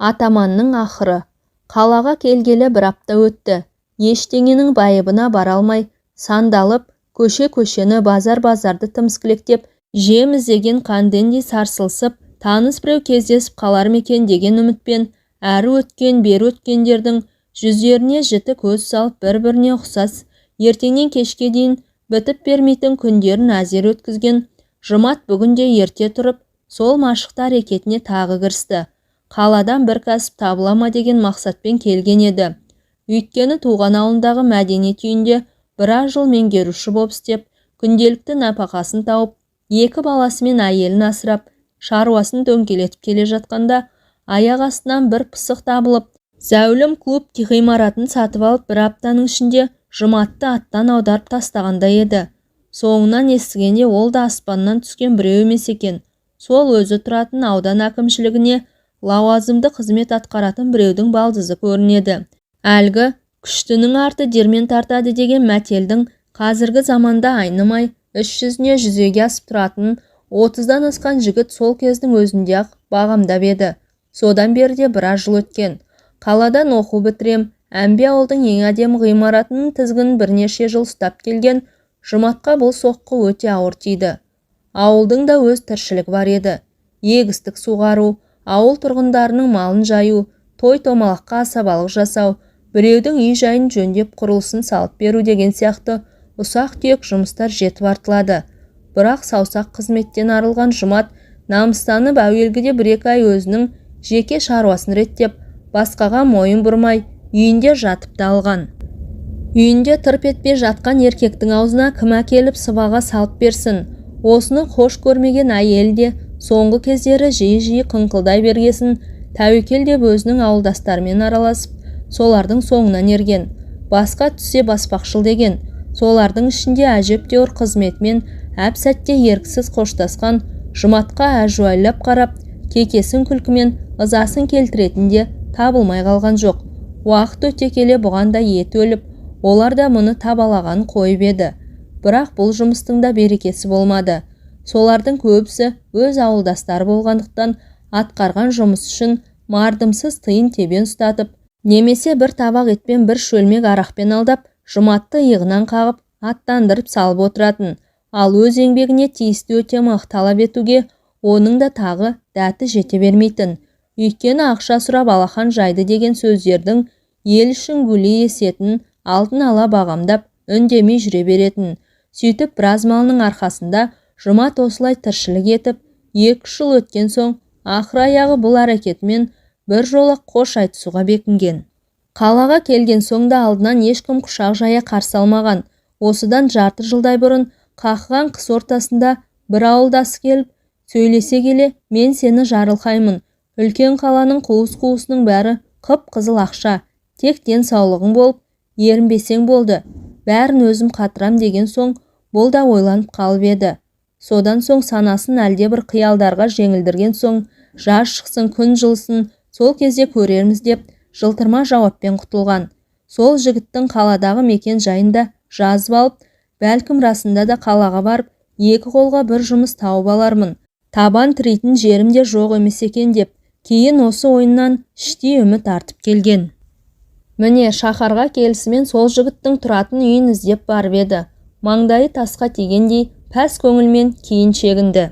Атаманның ақыры. Қалаға келгелі бір апта өтті. Ештеңенің байыбына бара алмай, сандалып, көше-көшені, базар-базарды тіміскілеп, жем іздеген қандендей сарсылсып, таныс біреу кездесіп қалар ма екен деген үмітпен әрі өткен, бері өткендердің жүздеріне жіті көз салып, бір-біріне ұқсас ертеңнен кешке дейін бітіп бермейтін күндерін әзер өткізген Жұмат бүгін де ерте тұрып, сол машықты әрекетіне тағы кірісті. Қаладан бір кәсіп табыла ма деген мақсатпен келген еді. Өйткені туған ауылындағы мәдениет үйінде біраз жыл меңгеруші боп істеп, күнделікті нәпақасын тауып, екі баласы мен әйелін асырап, шаруасын дөңгелетіп келе жатқанда, аяқ астынан бір пысық табылып, зәулім клуб ғимаратын сатып алып, бір аптаның ішінде Жұматты аттан аударып тастағандай еді. Соңынан естігенде, ол да аспаннан түскен біреу емес екен. Сол өзі тұратын аудан әкімшілігіне лауазымды қызмет атқаратын біреудің балдызы көрінеді. Әлгі күштінің арты диірмен тартады деген мәтелдің қазіргі заманда айнымай іс жүзіне жүзеге асып тұратынын 30-дан асқан жігіт сол кездің өзінде-ақ бағамдап еді. Содан бері де біраз жыл өткен. Қаладан оқу бітірем, әмбе ауылдың ең әдемі ғимаратының тізгінін бірнеше жыл ұстап келген Жұматқа бұл соққы өте ауыр тиді. Ауылдың да өз тіршілігі бар еді. Егістік суғару, ауыл тұрғындарының малын жаю, той-томалаққа асабалық жасау, біреудің үй-жайын жөндеп, құрылысын салып беру деген сияқты ұсақ-түйек жұмыстар жетіп артылады. Бірақ саусақ қызметтен арылған Жұмат намыстанып, әуелгіде бір-екі ай өзінің жеке шаруасын реттеп, басқаға мойын бұрмай, үйінде жатып та алған. Үйінде тырп етпей жатқан еркектің аузына кім әкеліп сыбаға салып берсін? Осыны хош көрмеген әйелі де соңғы кездері жиі-жиі қыңқылдай бергесін, тәуекел деп өзінің ауылдастарымен араласып, солардың соңынан ерген. Басқа түссе баспақшыл деген. Солардың ішінде әжептәуір қызметімен әп-сәтте еріксіз қоштасқан Жұматқа әжуалап қарап, кекесін күлкімен ызасын келтіретін де табылмай қалған жоқ. Уақыт өте келе бұған да еті өліп, олар да мұны табалағанын қойып еді. Бірақ бұл жұмыстың да берекесі болмады. Солардың көбісі өз ауылдастары болғандықтан, атқарған жұмыс үшін мардымсыз тиын-тебен ұстатып, немесе бір табақ етпен, бір шөлмек арақпен алдап, Жұматты иығынан қағып, аттандырып салып отыратын. Ал өз еңбегіне тиісті өтемақы талап етуге оның да тағы дәті жете бермейтін. Өйткені ақша сұрап алақан жайды деген сөздердің ел ішін гулей есетінін алдын ала бағамдап, үндемей жүре беретін. Сөйтіп, біраз малының арқасында Жұмат осылай тіршілік етіп, 2-үш жыл өткен соң, ақыр аяғы бұл әрекетімен бір жола қош айтысуға бекінген. Қалаға келген соң да алдынан ешкім құшақ жая қарсы алмаған. Осыдан жарты жылдай бұрын қақыған қыс ортасында бір ауылдасы келіп, сөйлесе келе, мен сені жарылқаймын, үлкен қаланың қуыс-қуысының бәрі қып-қызыл ақша, тек денсаулығың болып, ерінбесең болды, бәрін өзім қатырам деген соң, бұл да ойланып қалып еді. Содан соң санасын әлдебір қиялдарға жеңілдірген соң, жаз шықсын, күн жылысын, сол кезде көрерміз деп жылтырма жауаппен құтылған. Сол жігіттің қаладағы мекен жайын да жазып алып, бәлкім, расында да қалаға барып, екі қолға бір жұмыс тауып алармын, табан тірейтін жерім де жоқ емес екен деп, кейін осы ойынан іштей үміт артып келген. Міне, шаһарға келісімен сол жігіттің тұратын үйін іздеп барып еді, маңдайы тасқа тигендей пәс көңілмен кейін шегінді.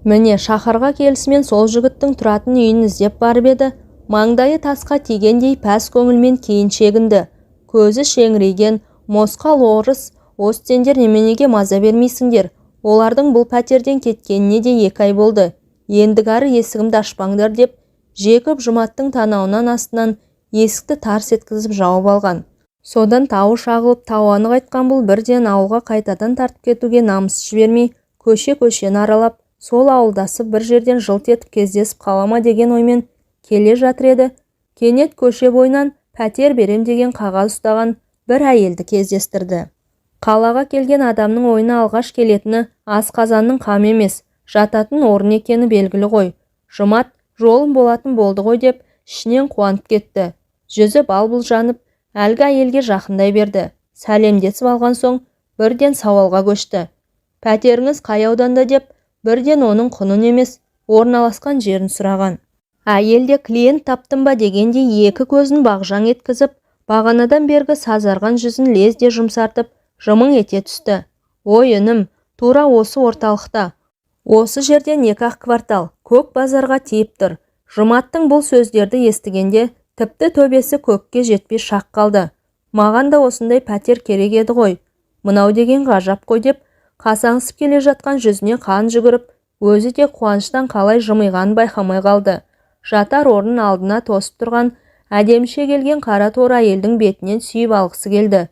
Міне, шаһарға келісімен сол жігіттің тұратын үйін іздеп барып еді, маңдайы тасқа тигендей пәс көңілмен кейін шегінді. Көзі шеңірейген мосқал орыс: «Остендер, неменеге маза бермейсіңдер? Олардың бұл пәтерден кеткеніне де 2 ай болды. Ендігәрі есігімді ашпаңдар», – деп жекіп, Жұматтың танауынан астынан есікті тарс еткізіп жауып алған. Содан тауы шағылып, тауаны қайтқан бұл бірден ауылға қайтадан тартып кетуге намысы жібермей, көше-көшені аралап, сол ауылдасы бір жерден жылт етіп кездесіп қала ма деген оймен келе жатыр еді, кенет көше бойынан пәтер берем деген қағаз ұстаған бір әйелді кездестірді. Қалаға келген адамның ойына алғаш келетіні асқазанның қамы емес, жататын орын екені белгілі ғой. Жұмат жолым болатын болды ғой деп ішінен қуанып кетті. Жүзі бал-бұл жанып, әлгі әйелге жақындай берді. Сәлемдесіп алған соң, бірден сауалға көшті. Пәтеріңіз қай ауданда деп, бірден оның құнын емес, орналасқан жерін сұраған. Әйел де клиент таптым ба дегендей екі көзін бағжаң еткізіп, бағанадан бергі сазарған жүзін лезде жұмсартып, жымың ете түсті. Ой, інім, тура осы орталықта. Осы жерден екі-ақ квартал, көк базарға тиіп тұр. Жұматтың бұл сөздерді естігенде тіпті төбесі көкке жетпей шақ қалды. Маған да осындай пәтер керек еді ғой. Мынау деген ғажап қой деп, қасаңсып келе жатқан жүзіне қан жүгіріп, өзі де қуаныштан қалай жымиғанын байқамай қалды. Жатар орнын алдына тосып тұрған әдеміше келген қара торы әйелдің бетінен сүйіп алғысы келді.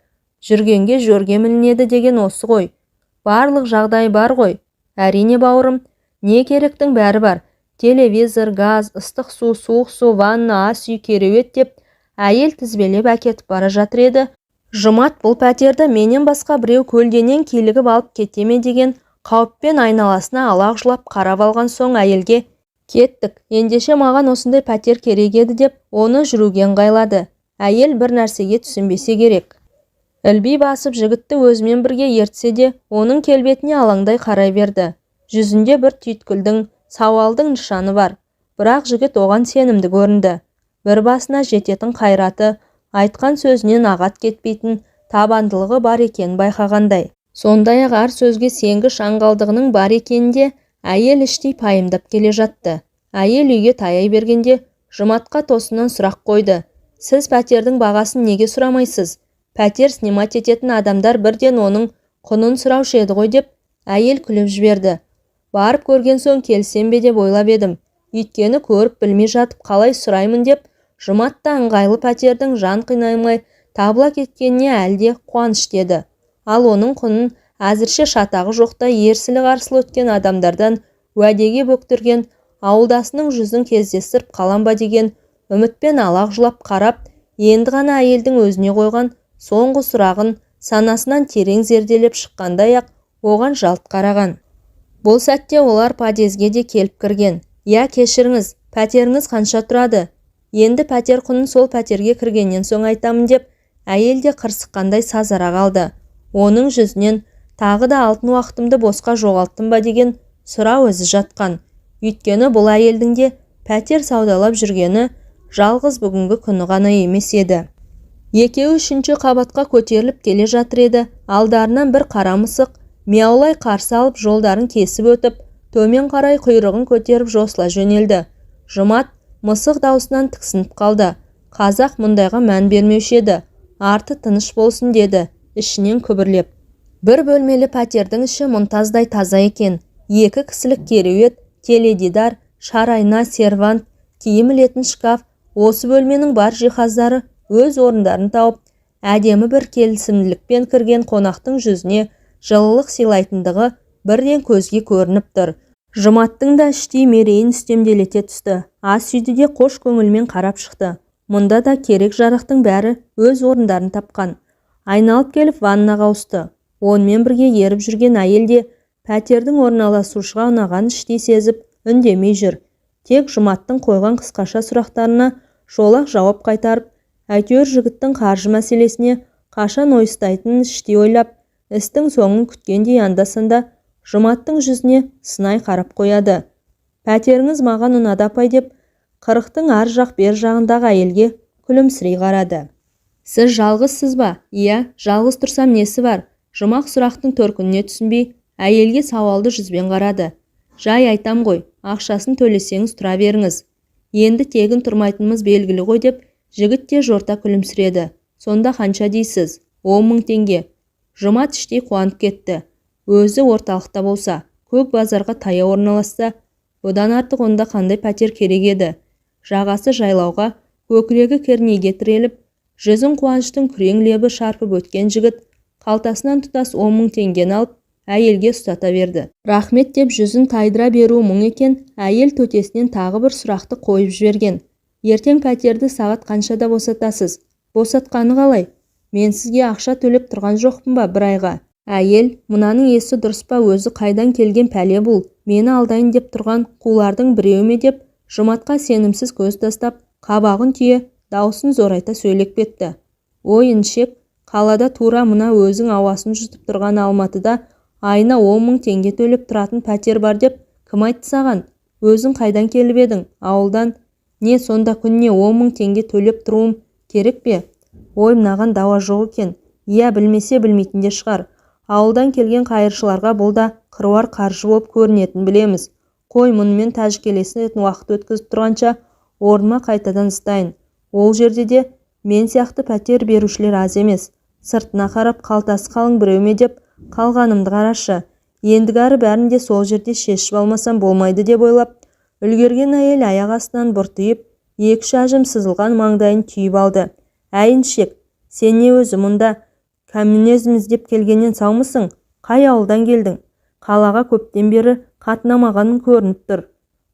Жүргенге жөргем ілінеді деген осы ғой. Барлық жағдай бар ғой. Әрине, бауырым, не керектің бәрі бар. Телевизор, газ, ыстық су, суық су, ванна, ас үй, кереует деп әйел тізбелеп әкетіп бара жатыр еді. Жұмат бұл пәтерді менен басқа біреу көлденең килігіп алып кете ме деген қауіппен айналасына алақ-жұлақ қарап алған соң әйелге кеттік, ендеше маған осындай пәтер керек еді деп оны жүруге ыңғайлады. Әйел бір нәрсеге түсінбесе керек. Ілби басып жігітті өзімен бірге ертсе де, оның келбетіне алаңдай қарай берді. Жүзінде бір түйткілдің, сауалдың нышаны бар. Бірақ жігіт оған сенімді көрінді. Бір басына жететін қайраты, айтқан сөзінен ағат кетпейтін табандылығы бар екенін байқағандай. Сондай-ақ әр сөзге сенгіш аңғалдығының бар екенін де әйел іштей пайымдап келе жатты. Әйел үйге таяй бергенде Жұматқа тосыннан сұрақ қойды. Сіз пәтердің бағасын неге сұрамайсыз? Пәтер снимать ететін адамдар бірден оның құнын сұраушы еді ғой деп әйел күліп жіберді. Барып көрген соң келсем бе деп ойлап едім. Өйткені көріп білмей жатып қалай сұраймын деп Жұмат та ыңғайлы пәтердің жан қинамай табыла кеткеніне әлі де қуанышты еді. Ал оның құнын әзірше шатағы жоқтай ерсілі-қарсылы өткен адамдардан уәдеге бөктірген ауылдасының жүзін кездестіріп қалам ба деген үмітпен алақ-жұлақ қарап, енді ғана әйелдің өзіне қойған соңғы сұрағын санасынан терең зерделеп шыққандай-ақ оған жалт қараған. Бұл сәтте олар подъезге де келіп кірген. Иә, кешіріңіз, пәтеріңіз қанша тұрады? Енді пәтер құнын сол пәтерге кіргеннен соң айтамын деп әйел де қырсыққандай сазара қалды. Оның жүзінен тағы да алтын уақытымды босқа жоғалттым ба деген сұрау ізі жатқан. Өйткені бұл әйелдің де пәтер саудалап жүргені жалғыз бүгінгі күні ғана емес еді. Екеуі үшінші қабатқа көтеріліп келе жатыр еді, алдарынан бір қара мысық мияулай қарсы алып жолдарын кесіп өтіп, төмен қарай құйрығын көтеріп жосыла жөнелді. Жұмат мысық даусынан тіксініп қалды. Қазақ мұндайға мән бермеуші еді. Арты тыныш болсын деді ішінен күбірлеп. Бір бөлмелі пәтердің іші мұнтаздай таза екен. Екі кісілік кереует, теледидар, шар айна, сервант, киім ілетін шкаф, осы бөлменің бар жиһаздары өз орындарын тауып, әдемі бір келісімділікпен кірген қонақтың жүзіне жылылық сыйлайтындығы бірден көзге көрініп тұр. Жұматтың да іштей мерейін үстемделете түсті. Ас үйді де қош көңілмен қарап шықты. Мұнда да керек-жарақтың бәрі өз орындарын тапқан. Айналып келіп ваннаға ауысты. Онымен бірге еріп жүрген әйел де пәтердің орналасушыға ұнағанын іштей сезіп, үндемей жүр. Тек Жұматтың қойған қысқаша сұрақтарына шолақ жауап қайтарып, әйтеуір жігіттің қаржы мәселесіне қашан ойыстайтынын іштей ойлап, істің соңын күткендей анда-санда Жұматтың жүзіне сынай қарап қояды. Пәтеріңіз маған ұнады апай деп, қырықтың ар жақ бер жағындағы әйелге күлімсірей қарады. Сіз жалғызсыз ба? Иә, жалғыз тұрсам несі бар? Жұмақ сұрақтың төркініне түсінбей, әйелге сауалды жүзбен қарады. Жай айтам ғой, ақшасын төлесеңіз тұра беріңіз. Енді тегін тұрмайтынымыз белгілі ғой деп жігіт те жорта күлімсіреді. Сонда қанша дейсіз? 10 000 теңге. Жұмат іштей қуанып кетті. Өзі орталықта болса, көк базарға таяу орналасса, бұдан артық онда қандай пәтер керек еді? Жағасы жайлауға, көкірегі кернейге тіреліп, жүзін қуаныштың күрең лебі шарпып өткен жігіт қалтасынан тұтас 10 000 теңгені алып, әйелге ұстата берді. Рахмет деп жүзін тайдыра беруі мұң екен, әйел төтесінен тағы бір сұрақты қойып жіберген. Ертең пәтерді сағат қаншада босатасыз? Босатқаны қалай? Мен сізге ақша төлеп тұрған жоқпын ба бір айға? Әйел, мынаның есі дұрыс па, өзі қайдан келген пәле бұл, мені алдайын деп тұрған қулардың біреуі ме деп Жұматқа сенімсіз көз тастап, қабағын түйе, даусын зорайта сөйлеп кетті. Ой, інішек, қалада тура мына өзің ауасын жұтып тұрған Алматыда айына 10 000 теңге төлеп тұратын пәтер бар деп кім айтты саған? Өзің қайдан келіп едің? Ауылдан. Не, сонда күніне 10 000 теңге төлеп тұруым керек пе? Ой, мынаған дауа жоқ екен. Иә, білмесе білмейтін де шығар. Ауылдан келген қайыршыларға бұл да қыруар қаржы болып көрінетінін білеміз. Қой, мұнымен тәжікелесіп уақыт өткізіп тұрғанша, орныма қайтадан зытайын. Ол жерде де мен сияқты пәтер берушілер аз емес. Сыртына қарап қалтасы қалың біреу ме деп қалғанымды қарашы. Ендігәрі бәрін де сол жерде шешіп алмасам болмайды деп ойлап үлгерген әйел аяқ астынан бұртиып, екі-үш әжім сызылған маңдайын түйіп алды. Әй, інішек, сен не өзі мұнда коммунизм іздеп келгеннен саумысың? Қай ауылдан келдің? Қалаға көптен бері қатынамағаның көрініп тұр.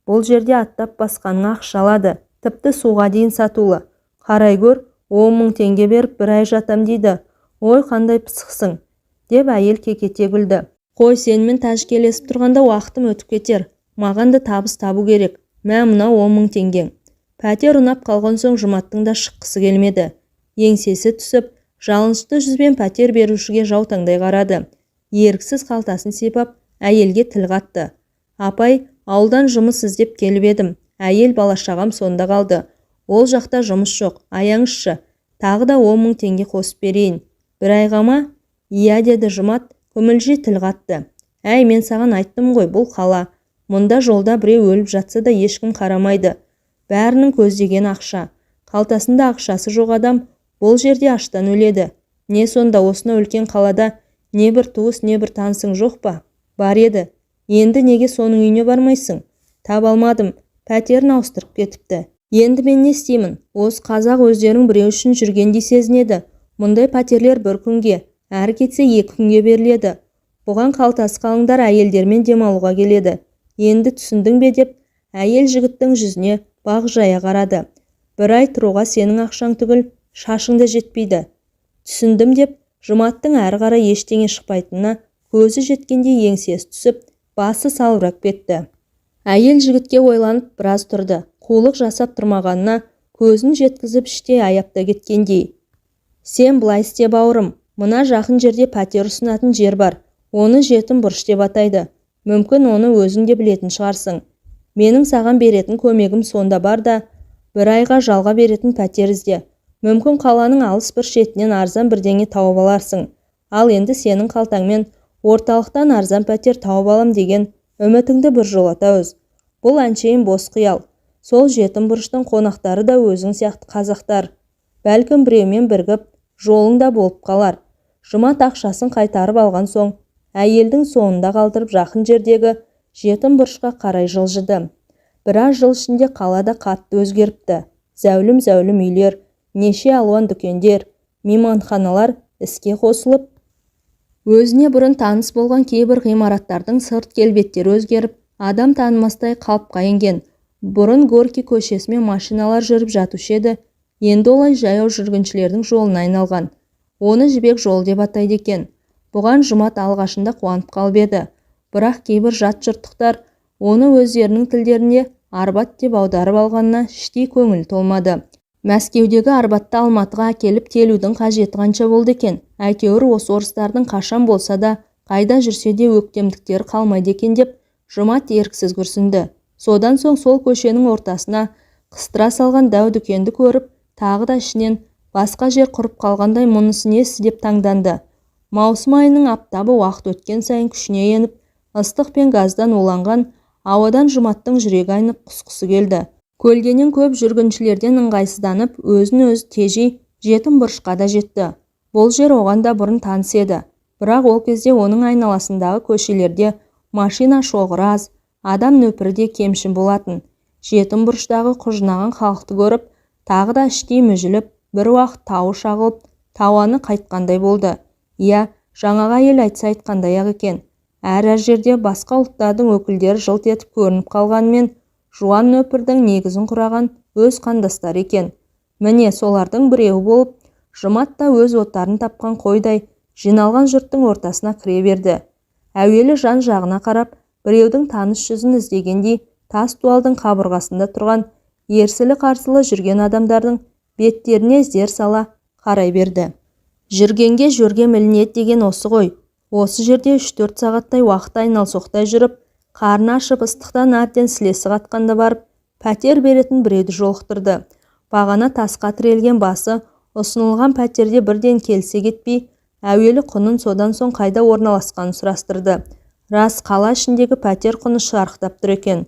Бұл жерде аттап басқаныңа ақша алады. Тіпті суға дейін сатулы. Қарай гөр, 10 000 теңге беріп бір ай жатам дейді. Ой, қандай пысықсың, деп әйел кекете күлді. Қой, сенімен тәжікелесіп тұрғанда уақытым өтіп кетер. Маған да табыс табу керек. Мә, мынау 10 000 теңгең. Пәтер ұнап қалған соң Жұматтың да шыққысы келмеді. Еңсесі түсіп, жалынышты жүзбен пәтер берушіге жаутаңдай қарады. Еріксіз қалтасын сипап, әйелге тіл қатты. Апай, ауылдан жұмыс іздеп келіп едім. Әйел, бала-шағам сонда қалды. Ол жақта жұмыс жоқ. Аяңызшы, тағы да 10 000 теңге қосып берейін. Бір айға ма? Иә, деді Жұмат, күмілжи тіл қатты. Әй, мен саған айттым ғой, бұл қала. Мұнда жолда біреу өліп жатса да ешкім қарамайды. Бәрінің көздегені ақша. Қалтасында ақшасы жоқ адам бұл жерде аштан өледі. Не, сонда осынау үлкен қалада не бір туыс, не бір танысың жоқ па? Бар еді. Енді неге соның үйіне бармайсың? Таба алмадым. Пәтерін ауыстырып кетіпті. Енді мен не істеймін? Осы қазақ өздерінің біреу үшін жүргендей сезінеді. Мұндай пәтерлер бір күнге, әрі кетсе 2 күнге беріледі. Бұған қалтасы қалыңдар әйелдермен демалуға келеді. Енді түсіндің бе, деп әйел жігіттің жүзіне бағжая қарады. Бір ай тұруға сенің ақшаң түгіл, шашың да жетпейді. Түсіндім, деп Жұматтың әрі қарай ештеңе шықпайтынына көзі жеткендей еңсесі түсіп, басы салбырап кетті. Әйел жігітке ойланып біраз тұрды. Қулық жасап тұрмағанына көзін жеткізіп, іштей аяп та кеткендей. Сен былай істе, бауырым, мына жақын жерде пәтер ұсынатын жер бар. Оны жетім бұрыш деп атайды. Мүмкін, оны өзің де білетін шығарсың. Менің саған беретін көмегім сонда бар да, бір айға жалға беретін пәтер ізде. Мүмкін, қаланың алыс бір шетінен арзан бірдеңе тауып аларсың. Ал енді сенің қалтаңмен орталықтан арзан пәтер тауып алам деген үмітіңді біржолата үз. Бұл әншейін бос қиял. Сол жетім бұрыштың қонақтары да өзің сияқты қазақтар. Бәлкім, біреумен бірігіп, жолың да болып қалар. Жұмат ақшасын қайтарып алған соң, әйелдің соңында қалдырып, жақын жердегі жетім бұрышқа қарай жылжыды. Біраз жыл ішінде қалада қатты өзгеріпті. Зәулім-зәулім үйлер, неше алуан дүкендер, мейманханалар іске қосылып, өзіне бұрын таныс болған кейбір ғимараттардың сырт келбеттері өзгеріп, адам танымастай қалыпқа енген. Бұрын Горький көшесімен машиналар жүріп жатушы еді, енді олай жаяу жүргіншілердің жолына айналған. Оны жібек жолы деп атайды екен. Бұған Жұмат алғашында қуанып қалып еді. Бірақ кейбір жат жұрттықтар оны өздерінің тілдерінде Арбат деп аударып алғанына іштей көңілі толмады. Мәскеудегі Арбатты Алматыға әкеліп телудің қажеті қанша болды екен? Әйтеуір осы орыстардың қашан болса да, қайда жүрсе де өктемдіктері қалмайды екен деп Жұмат еріксіз күрсінді. Содан соң сол көшенің ортасына қыстыра салған дәу дүкенді көріп, тағы да ішінен басқа жер құрып қалғандай мұнысы несі деп таңданды. Маусым айының аптабы уақыт өткен сайын күшіне еніп, ыстық пен газдан уланған ауадан Жұматтың жүрегі айнып, құсқысы келді. Көлденең көп жүргіншілерден ыңғайсызданып, өзін-өзі тежей жетім бұрышқа да жетті. Бұл жер оған да бұрын таныс еді. Бірақ ол кезде оның айналасындағы көшелерде машина шоғыры аз, адам нөпірі де кемшін болатын. Жетім бұрыштағы құжынаған халықты көріп, тағы да іштей мүжіліп, бір уақыт тауы шағылып, тауаны қайтқандай болды. Иә, жаңағы әйел айтса айтқандай-ақ екен. Әр-әр жерде басқа ұлттардың өкілдері жылт етіп көрініп қалғанымен, жуан нөпірдің негізін құраған өз қандастары екен. Міне, солардың біреуі болып, Жұмат та өз отарын тапқан қойдай жиналған жұрттың ортасына кіре берді. Әуелі жан-жағына қарап, біреудің таныс жүзін іздегендей тас дуалдың қабырғасында тұрған ерсілі-қарсылы жүрген адамдардың беттеріне зер сала қарай берді. Жүргенге жөргем ілінеді деген осы ғой. Осы жерде 3-4 сағаттай уақыт айналсоқтай жүріп, қарны ашып, ыстықтан әбден сілесі қатқанда барып, Пәтер беретін біреуді жолықтырды. Бағана тасқа тірелген басы ұсынылған пәтерде бірден келісе кетпей, әуелі құнын, содан соң қайда орналасқанын сұрастырды. Рас, қала ішіндегі пәтер құны шарықтап тұр екен.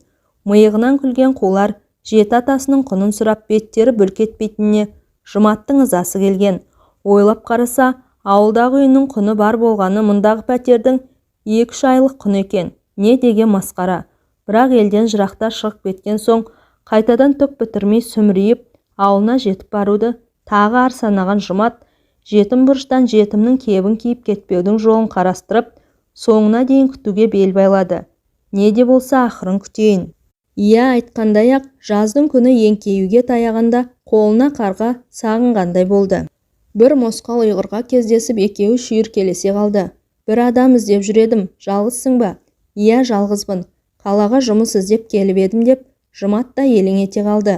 Миығынан күлген қулар жеті атасының құнын сұрап беттері бүлк етпейтініне Жұматтың ызасы келген. Ойлап қараса, ауылдағы үйінің құны бар болғаны мұндағы пәтердің 2-3 айлық құны екен. Не деген масқара! Бірақ елден жырақта шығып кеткен соң қайтадан түк бітірмей сүмірейіп ауылына жетіп баруды тағы ар санаған Жұмат жетім бұрыштан жетімнің кебін киіп кетпеудің жолын қарастырып, соңына дейін күтуге бел байлады. Не де болса ақырын күтейін. Иә, айтқандай-ақ, жаздың күні еңкеюге таяғанда қолына қарға сағынғандай болды. Бір мосқал ұйғырға кездесіп, екеуі шүйіркелесе қалды. Бір адам іздеп жүр едім, жалғызсың ба? Иә, жалғызбын. Қалаға жұмыс іздеп келіп едім, деп Жұмат та елең ете қалды.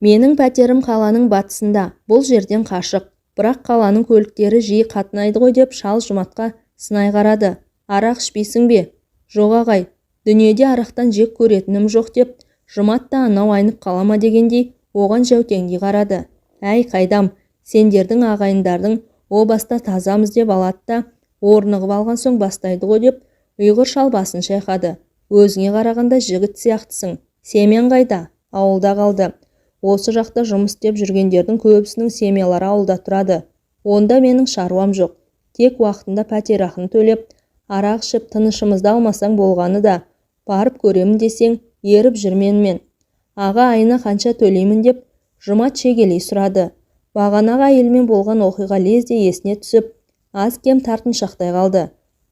Менің пәтерім қаланың батысында, бұл жерден қашық. Бірақ қаланың көліктері жиі қатынайды ғой, деп шал Жұматқа сынай қарады. Арақ ішпейсің бе? Жоқ, ағай, дүниеде арақтан жек көретінім жоқ, деп Жұмат та анау айнып қала ма дегендей оған жәутеңдей қарады. Әй, қайдам, сендердің ағайындардың о баста тазамыз деп алады да, орнығып алған соң бастайды ғой, деп ұйғыр шал басын шайқады. Өзіңе қарағанда жігіт сияқтысың. Семьяң қайда? Ауылда қалды. Осы жақта жұмыс істеп жүргендердің көбісінің семьялары ауылда тұрады. Онда менің шаруам жоқ. Тек уақытында пәтерақыны төлеп, арақ ішіп тынышымызды алмасаң болғаны да. Барып көремін десең, еріп жүр менімен. Аға, айына қанша төлеймін, деп Жұмат шегелей сұрады. Бағанағы әйелмен болған оқиға лезде есіне түсіп, аз-кем тартыншақтай қалды.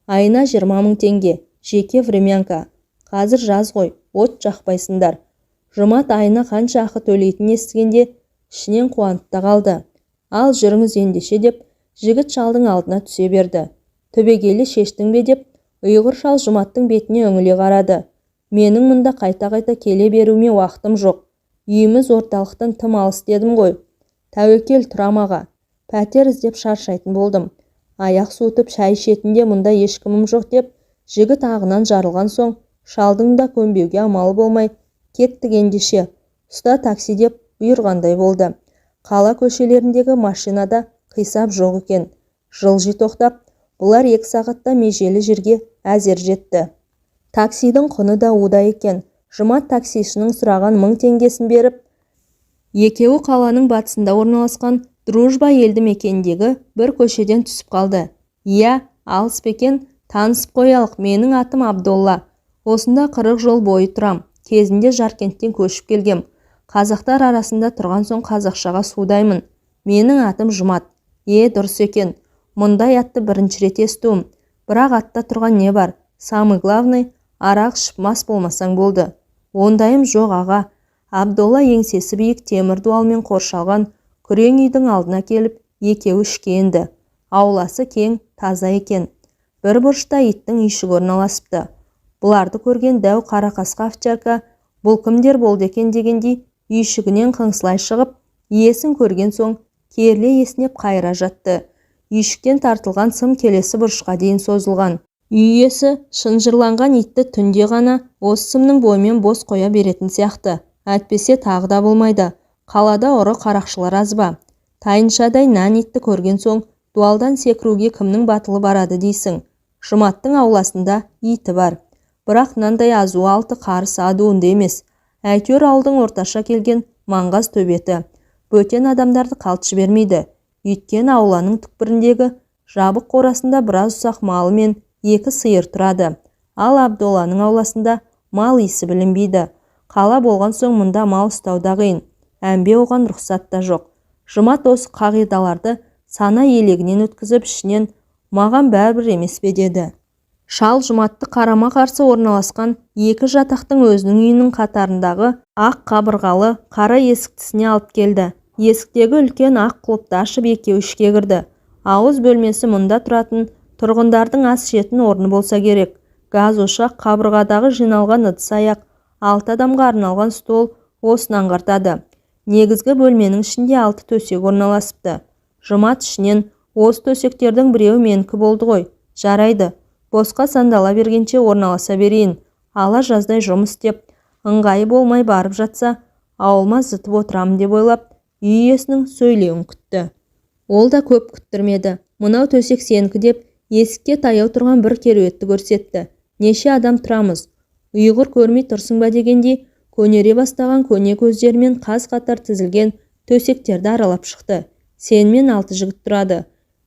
Айына 20 мың теңге, жеке времянка. Қазір жаз ғой, от жақпайсыңдар. Жұмат айына қанша ақы төлейтінін естігенде ішінен қуанып та қалды. Ал жүріңіз ендеше, деп жігіт шалдың алдына түсе берді. Түбегейлі шештің бе, деп ұйғыр шал Жұматтың бетіне үңіле қарады. Менің мұнда қайта-қайта келе беруіме уақытым жоқ. Үйіміз орталықтан тым алыс дедім ғой. Тәуекел тұрам, аға. Пәтер іздеп шаршайтын болдым. Аяқ суытып шай ішетін де мұнда ешкімім жоқ, деп жігіт ағынан жарылған соң шалдың да көнбеуге амалы болмай, кеттік ендеше, ұста такси, деп бұйырғандай болды. Қала көшелеріндегі машинада қисап жоқ екен. Жылжи тоқтап, бұлар 2 сағатта межелі жерге әзер жетті. Таксидің құны да удай екен. Жұмат таксишінің сұраған 1000 теңгесін беріп, екеуі қаланың батысында орналасқан Дружба елді мекеніндегі бір көшеден түсіп қалды. Иә, алыс па екен, танысып қоялық, менің атым Абдолла. Осында 40 жыл бойы тұрам. Кезінде Жаркенттен көшіп келгем. Қазақтар арасында тұрған соң қазақшаға судаймын. Менің атым Жұмат. Е, дұрыс екен. Мұндай атты бірінші рет естуім. Бірақ атта тұрған не бар? Самый главный, арақ ішіп мас болмасаң болды. Ондайым жоқ, аға. Абдолла еңсесі биік темір дуалмен қоршалған күрең үйдің алдына келіп, екеуі ішке енді. Ауласы кең, таза екен. Бір бұрышта иттің үйшігі орналасыпты. Бұларды көрген дәу қара қасқа овчарка бұл кімдер болды екен дегендей үйшігінен қыңсылай шығып, иесін көрген соң керіле есінеп қайыра жатты. Үйшіктен тартылған сым келесі бұрышқа дейін созылған. Үй иесі шынжырланған итті түнде ғана осы сымның бойымен бос қоя беретін сияқты. Әйтпесе тағы да болмайды. Қалада ұры қарақшылар аз ба? Тайыншадай нән итті көрген соң дуалдан секіруге кімнің батылы барады дейсің. Жұматтың ауласында иті бар. Бірақ мынандай азуы 6 қарыс адуынды емес. Әйтеуір ауылдың орташа келген маңғаз төбеті. Бөтен адамдарды қалт жібермейді. Өйткені ауланың түкпіріндегі жабық қорасында біраз ұсақ малы мен 2 сиыр тұрады. Ал Абдолланың ауласында мал иісі білінбейді. Қала болған соң мұнда мал ұстау да қиын. Әмбе оған рұқсат та жоқ. Жұмат осы қағидаларды сана елегінен өткізіп, ішінен маған бәрібір емес пе деді. Шал Жұматты қарама-қарсы орналасқан 2 жатақтың өзінің үйінің қатарындағы ақ қабырғалы қара есіктісіне алып келді. Есіктегі үлкен ақ құлыпты ашып, екеуі ішке кірді. Ауыз бөлмесі мұнда тұратын тұрғындардың ас ішетін орны болса керек. Газ ошақ, қабырғадағы жиналған ыдыс-аяқ, 6 адамға арналған стол осыны аңғартады. Негізгі бөлменің ішінде 6 төсек орналасыпты. Жұмат ішінен осы төсектердің біреуі менікі болды ғой. Жарайды, босқа сандала бергенше орналаса берейін. Ала жаздай жұмыс істеп, Ыңғайы болмай барып жатса, ауылыма зытып отырамын деп ойлап, үй иесінің сөйлеуін күтті. Ол да көп күттірмеді. Мынау төсек сенікі деп, есікке таяу тұрған бір кереуетті көрсетті. Неше адам тұрамыз? Ұйғыр көрмей тұрсың ба дегендей, көнере бастаған көне көздерімен қаз-қатар тізілген төсектерді аралап шықты. Сенімен 6 жігіт тұрады.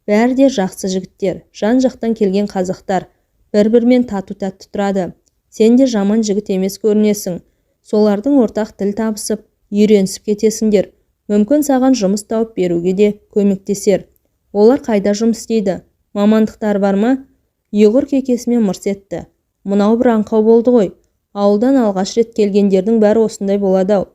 Бәрі де жақсы жігіттер, жан-жақтан келген қазақтар. Бір-бірімен тату-тәтті тұрады. Сен де жаман жігіт емес көрінесің. Солардың ортақ тіл табысып, үйренісіп кетесіңдер. Мүмкін саған жұмыс тауып беруге де көмектесер. Олар қайда жұмыс істейді? Мамандықтары бар ма? Ұйғыр кекесімен мырс етті. Мынау бір аңқау болды ғой. Ауылдан алғаш рет келгендердің бәрі осындай болады-ау.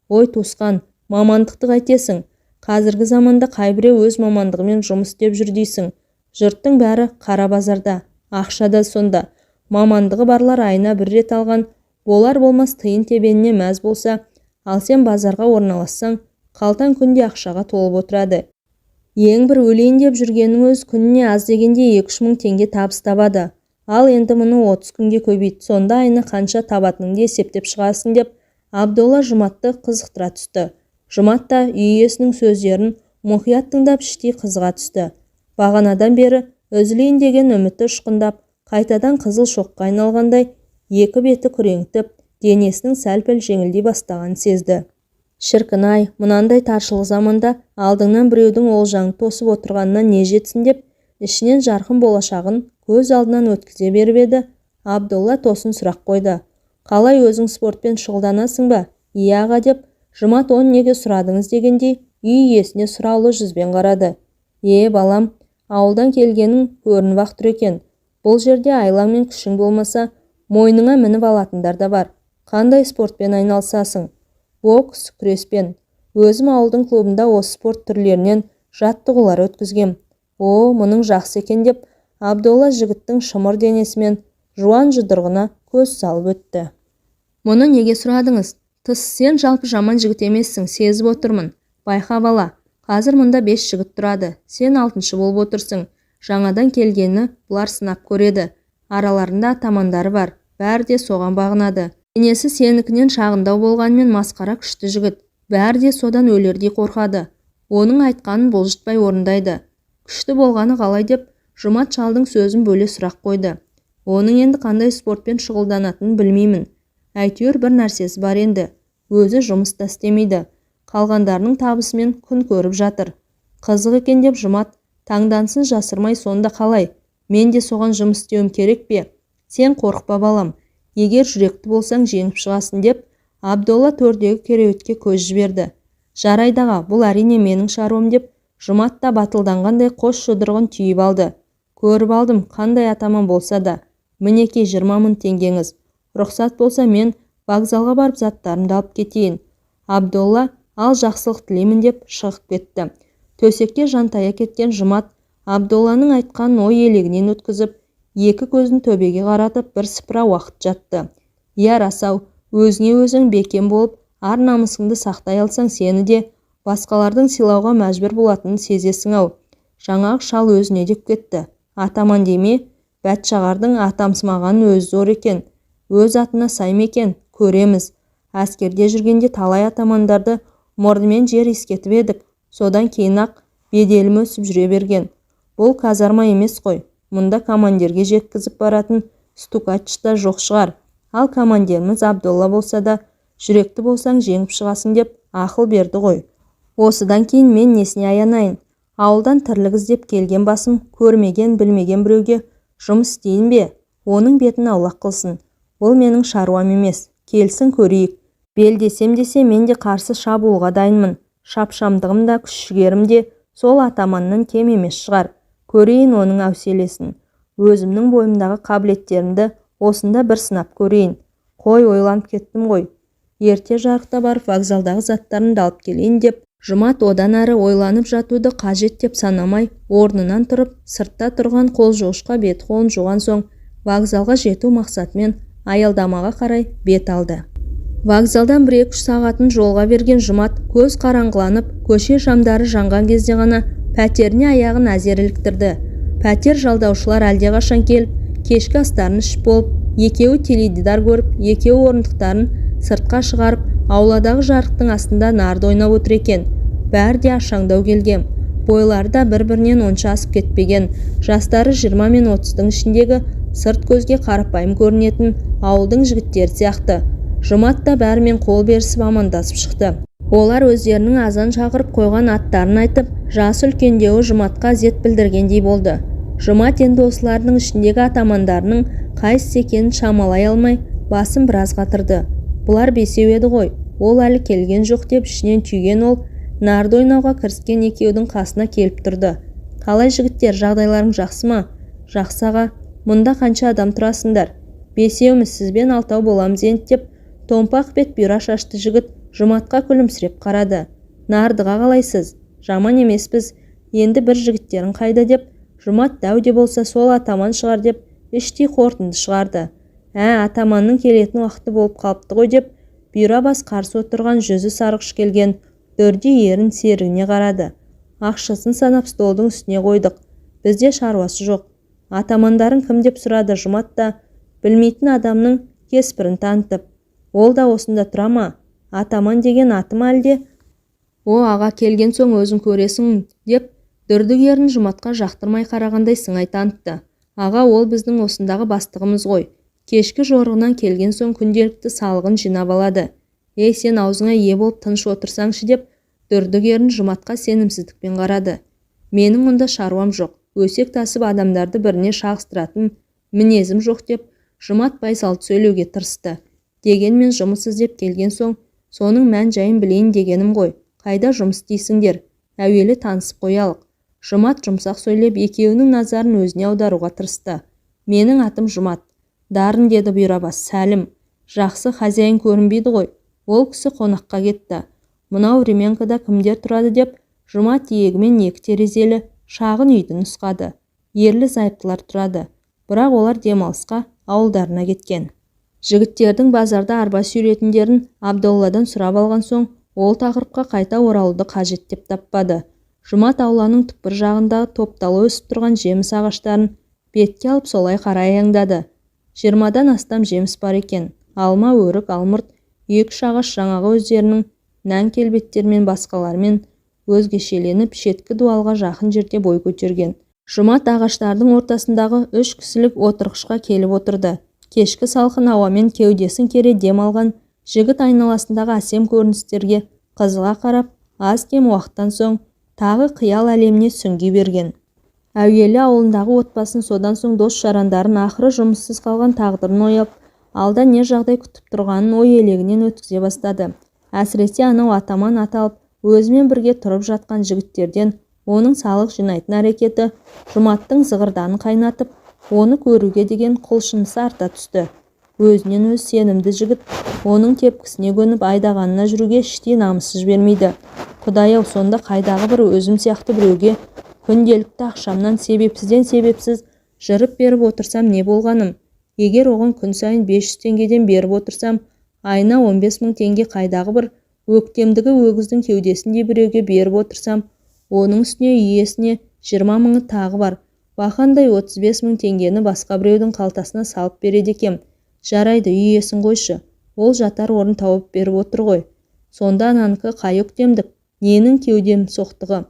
Ой, туысқан, мамандықты қайтесің? Қазіргі заманда қайбіреу өз мамандығымен жұмыс істеп жүр дейсің. Жұрттың бәрі қара базарда, ақша да сонда. Мамандығы барлар айына бір рет алған болар-болмас тиын-тебеніне мәз болса, ал сен базарға орналассаң, қалтаң күнде ақшаға толып отырады. Ең бір өлейін деп жүргеннің өз күніне аз дегенде 2-3 мың теңге табыс табады. Ал енді мұны 30 күнге көбейт, сонда айына қанша табатыныңды есептеп шығасың деп Абдолла Жұматты қызықтыра түсті. Жұмат та үй иесінің сөздерін мұқият тыңдап іштей қызыға түсті. Бағанадан бері үзілейін деген үміті ұшқындап, қайтадан қызыл шоққа айналғандай екі беті күреңітіп, денесінің сәл-пәл жеңілдей бастағанын сезді. Шіркін-ай, мынандай таршылық заманда алдыңнан біреудің олжаңды тосып отырғанына не жетсін деп, ішінен жарқын болашағын көз алдынан өткізе беріп еді, Абдолла тосын сұрақ қойды. Қалай өзің спортпен шұғылданасың ба? Иә, аға деп, Жұмат оны неге сұрадыңыз дегендей, үй иесіне сұраулы жүзбен қарады. Е, балам, ауылдан келгенің көрініп-ақ тұр екен. Бұл жерде айлаң мен күшің болмаса, мойныңа мініп алатындар да бар. Қандай спортпен айналысасың? Бокс, күреспен. Өзім ауылдың клубында осы спорт түрлерінен жаттығулар өткізгем. О, мұның жақсы екен деп, Абдолла жігіттің шымыр денесімен жуан жұдырығына көз салып өтті. Мұны неге сұрадыңыз? Тыс, сен жалпы жаман жігіт емессің, сезіп отырмын. Байқа бала, қазір мұнда 5 жігіт тұрады, сен 6-шы болып отырсың. Жаңадан келгені бұлар сынап көреді. Араларында атамандары бар, бәрі де соған бағынады. Денесі сенікінен шағындау болғанымен масқара күшті жігіт. Бәрі де содан өлердей қорқады. Оның айтқанын бұлжытпай орындайды. Күшті болғаны қалай деп, Жұмат шалдың сөзін бөле сұрақ қойды. Оның енді қандай спортпен шұғылданатынын білмеймін. Әйтеуір бір нәрсесі бар енді. Өзі жұмыс та істемейді. Қалғандарының табысымен күн көріп жатыр. Қызық екен деп Жұмат таңданысын жасырмай сонда қалай? Мен де соған жұмыс істеуім керек пе? Сен қорықпа балам. Егер жүректі болсаң жеңіп шығасың деп, Абдолла төрдегі кереуетке көз жіберді. Жарайды аға, бұл әрине менің шаруам деп, Жұмат та батылданғандай қос жұдырығын түйіп алды. Көріп алдым, қандай атаман болса да. Мінекей 20 мың теңгеңіз. Рұқсат болса мен вокзалға барып заттарымды алып кетейін. Абдолла ал жақсылық тілеймін деп шығып кетті. Төсекке жантая кеткен Жұмат Абдолланың айтқанын ой елегінен өткізіп, екі көзін төбеге қаратып бір сыпыра уақыт жатты. Иә, рас-ау, өзіңе өзің бекем болып, ар намысыңды сақтай алсаң сені де басқалардың сыйлауға мәжбүр болатынын сезесің-ау. Жаңағы шал өзіне деп кетті. Атаман деме, бәтшағардың атамсымағанын өзі зор екен. Өз атына сай ма екен, көреміз. Әскерде жүргенде талай атамандарды мұрнымен жер иіскетіп едік. Содан кейін-ақ беделім өсіп жүре берген. Бұл казарма емес қой. Мұнда командирге жеткізіп баратын стукач та жоқ шығар. Ал командиріміз Абдолла болса да, жүректі болсаң жеңіп шығасың деп ақыл берді ғой. Осыдан кейін мен несіне аянайын? Ауылдан тірлік іздеп келген басым көрмеген, білмеген біреуге жұмыс істейін бе? Оның бетін аулақ қылсын. Бұл менің шаруам емес. Келсін көрейік. Белдесем десе мен де қарсы шабуылға дайынмын. Шапшамдығым да күш-жігерім де сол атаманнан кем емес шығар. Көрейін оның әуселесін. Өзімнің бойымдағы қабілеттерімді осында бір сынап көрейін. Қой, ойланып кеттім ғой. Ерте жарықта барып вокзалдағы заттарымды алып келейін деп, Жұмат одан әрі ойланып жатуды қажет деп санамай, орнынан тұрып, сыртта тұрған қол жуғышқа бет-қолын жуған соң, вокзалға жету мақсатымен аялдамаға қарай бет алды. Вокзалдан 1-2 сағатын жолға берген Жұмат көз қараңғыланып, көше шамдары жанған кезде ғана пәтеріне аяғын әзер іліктірді. Пәтер жалдаушылар әлдеқашан келіп, кешкі астарын ішіп болып, екеуі теледидар көріп, екеуі орындықтарын Сыртқа шығарып, ауладағы жарықтың астында нарды ойнап отыр екен. Бәрі де ашаңдау келген. Бойлары да бір-бірінен онша асып кетпеген. Жастары 20 мен 30-дың ішіндегі, сырт көзге қарапайым көрінетін ауылдың жігіттері сияқты. Жұмат та бәрімен қол берісіп, амандасып шықты. Олар өздерінің азан шақырып қойған аттарын айтып, жасы үлкендеуі Жұматқа ізет білдіргендей болды. Жұмат енді осылардың ішіндегі атамандарының қайсысы екенін шамалай алмай, басын біраз қатырды. Бұлар бесеу еді ғой, ол әлі келген жоқ деп ішінен түйген ол нарды ойнауға кіріскен екеудің қасына келіп тұрды. Қалай, жігіттер, жағдайларың жақсы ма? Жақсы, аға. Мұнда қанша адам тұрасыңдар? Бесеуміз, сізбен алтау боламыз енді, деп томпақ бет, бұйра шашты жігіт Жұматқа күлімсіреп қарады. Нардыға қалайсыз? Жаман емеспіз. Енді бір жігіттерің қайда? Деп Жұмат дәу де болса сол атаман шығар деп іштей қорытынды шығарды. Ә, атаманның келетін уақыты болып қалыпты ғой, деп бұйра бас қарсы отырған, жүзі сарғыш келген дүрдей ерін серігіне қарады. Ақшасын санап, столдың үстіне қойдық. Бізде шаруасы жоқ. Атамандарың кім? Деп сұрады Жұмат та білмейтін адамның кеспірін танытып. Ол да осында тұра ма? Атаман деген аты ма әлде? О, аға, келген соң өзің көресің, деп дүрдік ерін Жұматқа жақтырмай қарағандай сыңай танытты. Аға, ол біздің осындағы бастығымыз ғой. Кешкі жорығынан келген соң күнделікті салығын жинап алады. Ей, сен аузыңа ие болып, тыныш отырсаңшы, деп дүрдік ерін Жұматқа сенімсіздікпен қарады. Менің онда шаруам жоқ. Өсек тасып, адамдарды біріне шағыстыратын мінезім жоқ, деп Жұмат байсалды сөйлеуге тырысты. Дегенмен жұмыс іздеп келген соң, соның мән-жайын білейін дегенім ғой. Қайда жұмыс істейсіңдер? Әуелі танысып қоялық. Жұмат жұмсақ сөйлеп, екеуінің назарын өзіне аударуға тырысты. Менің атым Жұмат. Дарын, деді бұйрабас. Сәлім. Жақсы. Хозяин көрінбейді ғой? Ол кісі қонаққа кетті. Мынау времянкада кімдер тұрады? Деп Жұмат иегімен екі терезелі шағын үйді нұсқады. Ерлі-зайыптылар тұрады. Бірақ олар демалысқа ауылдарына кеткен. Жігіттердің базарда арба сүйретіндерін Абдолладан сұрап алған соң, ол тақырыпқа қайта оралуды қажет деп таппады. Жұмат ауланың түкпір жағындағы топтала өсіп тұрған жеміс ағаштарын бетке алып, солай қарай аяңдады. 20-дан астам жеміс бар екен. Алма, өрік, алмұрт. Екі-үш ағаш жаңағы өздерінің нән келбеттерімен басқалармен өзгешеленіп, шеткі дуалға жақын жерде бой көтерген. Жұмат ағаштардың ортасындағы үш кісілік отырғышқа келіп отырды. Кешкі салқын ауамен кеудесін кере дем алған жігіт айналасындағы әсем көріністерге қызыға қарап, аз-кем уақыттан соң тағы қиял әлеміне сүңги берген. Әуелі ауылындағы отбасын, содан соң дос-жарандарын, ақыры жұмыссыз қалған тағдырын ойлап, алда не жағдай күтіп тұрғанын ой елегінен өткізе бастады. Әсіресе анау атаман аталып, өзімен бірге тұрып жатқан жігіттерден оның салық жинайтын әрекеті Жұматтың зығырданын қайнатып, оны көруге деген құлшынысы арта түсті. Өзінен өзі сенімді жігіт оның тепкісіне көніп, айдағанына жүруге іштей намысы жібермейді. Құдай-ау, сонда қайдағы бір өзім сияқты біреуге күнделікті ақшамнан себепсізден себепсіз жырып беріп отырсам не болғаным? Егер оған күн сайын 500 теңгеден беріп отырсам, айына 15 000 теңге. Қайдағы бір өктемдігі өгіздің кеудесіндей біреуге беріп отырсам, оның үстіне үй иесіне 20 мыңы тағы бар. Бақандай 35 000 теңгені басқа біреудің қалтасына салып береді екем. Жарайды, үй иесін қойшы, ол жатар орын тауып беріп отыр ғой. Сонда ананікі қай өктемдік, ненің кеудемсоқтығы?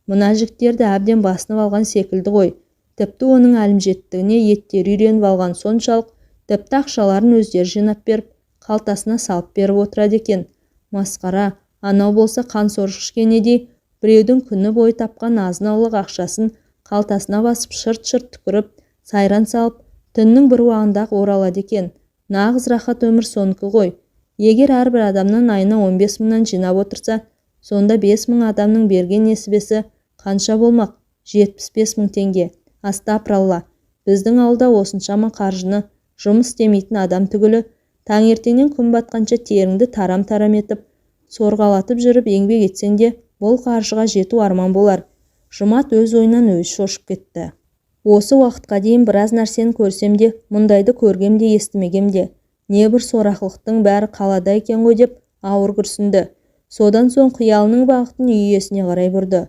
Мына жігіттерді әбден басынып алған секілді ғой. Тіпті оның әлімжеттігіне еттері үйреніп алған соншалық, тіпті ақшаларын өздері жинап беріп, қалтасына салып беріп отырады екен. Масқара! Анау болса қансорғыш кенедей біреудің күні бойы тапқан азын-аулақ ақшасын қалтасына басып, шырт-шырт түкіріп, сайран салып, түннің бір уағында-ақ оралады екен. Нағыз рахат өмір сонікі ғой. Егер әрбір адамнан айына 15 мыңнан жинап отырса, сонда 5000 адамның берген несібесі қанша болмақ? 75 000 теңге. Астапыралла, біздің ауылда осыншама қаржыны жұмыс істемейтін адам түгілі, таңертеңнен күн батқанша теріңді тарам-тарам етіп, сорғалатып жүріп еңбек етсең де, бұл қаржыға жету арман болар. Жұмат өз ойынан өзі шошып кетті. Осы уақытқа дейін біраз нәрсені көрсем де, мұндайды көргем де, естімегем де. Небір сорақылықтың бәрі қалада екен ғой, деп ауыр күрсінді. Содан соң қиялының бағытын үй иесіне қарай бұрды.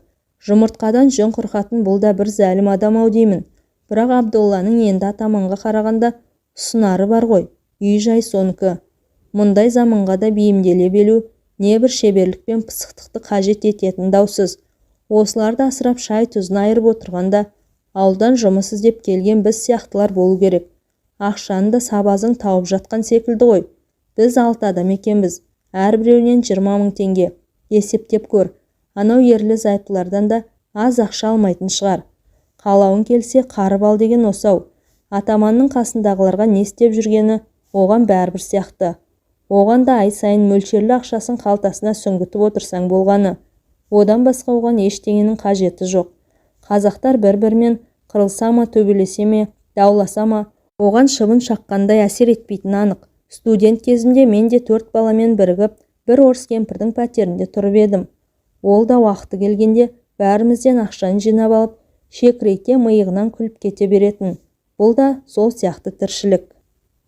Жұмыртқадан жүн қырқатын бұл да бір зәлім адам-ау деймін. Бірақ Абдолланың енді атаманға қарағанда ұсынары бар ғой. Үй-жай сонікі. Мұндай заманға да бейімделе білу небір шеберлік пен пысықтықты қажет ететіні даусыз. Осыларды асырап шай-тұзын айырып отырғанда ауылдан жұмыс іздеп келген біз сияқтылар болу керек. Ақшаны да сабазың тауып жатқан секілді ғой. Біз алты адам екенбіз. Әрбіреуінен 20 000 теңге. Есептеп көр. Анау ерлі-зайыптылардан да аз ақша алмайтын шығар. Қалауың келсе қарып ал деген осы-ау. Атаманның қасындағыларға не істеп жүргені оған бәрібір сияқты. Оған да ай сайын мөлшерлі ақшасын қалтасына сүңгітіп отырсаң болғаны. Одан басқа оған ештеңенің қажеті жоқ. Қазақтар бір-бірімен қырылса ма, төбелесе ме, дауласа ма, оған шыбын шаққандай әсер етпейтіні анық. Студент кезімде мен де төрт баламен бірігіп бір орыс кемпірдің пәтерінде тұрып едім. Ол да уақыты келгенде бәрімізден ақшаны жинап алып, шекірейте миығынан күліп кете беретін. Бұл да сол сияқты тіршілік.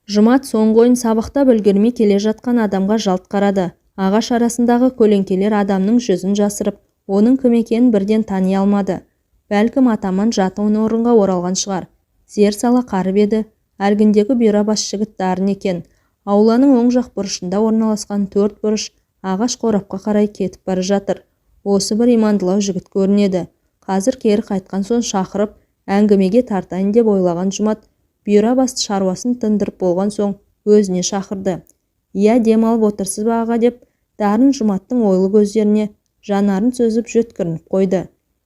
Жұмат соңғы ойын сабақтап үлгермей келе жатқан адамға жалт қарады. Ағаш арасындағы көлеңкелер адамның жүзін жасырып, оның кім екенін бірден тани алмады. Бәлкім, атаман жатын орынға оралған шығар. Зер сала қарып еді, әлгіндегі бұйра бас жігіт Дарын екен. Ауланың оң жақ бұрышында орналасқан төрт бұрыш ағаш қорапқа қарай кетіп бара жатыр. Осы бір имандылау жігіт көрінеді. Қазір кері қайтқан соң шақырып, әңгімеге тартайын деп ойлаған Жұмат, бұйра басты шаруасын тындырып болған соң өзіне шақырды. «Иә, дем алып отырсыз ба, аға?» деп Дарын Жұматтың ойлы көздеріне жанарын сүзіп жөткірініп қойды.